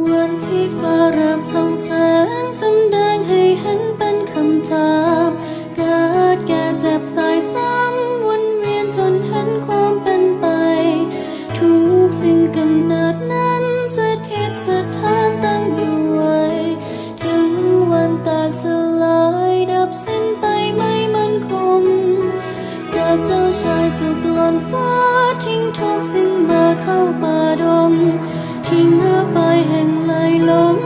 ວັນທີ່ຟ້າເລີ່ມສ່ອງແສງ ສຳແດງໃຫ້ເຫັນເປັນຄຳຖາມ ເກີດແກ່ເຈັບຕາຍຊ້ຳ ວົນວຽນຈົນເຫັນຄວາມເປັນໄປ ທຸກສິ່ງກຳເນີດນັ້ນ ສະຖິດສະຖານຕັ້ງຢູ່ໄວ ເຖິງວັນແຕກສະຫຼາຍ ດັບສິ້ນໄປໄມ່ໝັ້ນຄົງ ຈາກເຈົ້າຊາຍສຸກລ້ອນຟ້າ ຖິ້ມທຸກສິ່ງມາເຂົ້າປ່າດົງ ຖິ້ມເຮືອໄປແຫ່ງໄຫຼຫຼົງ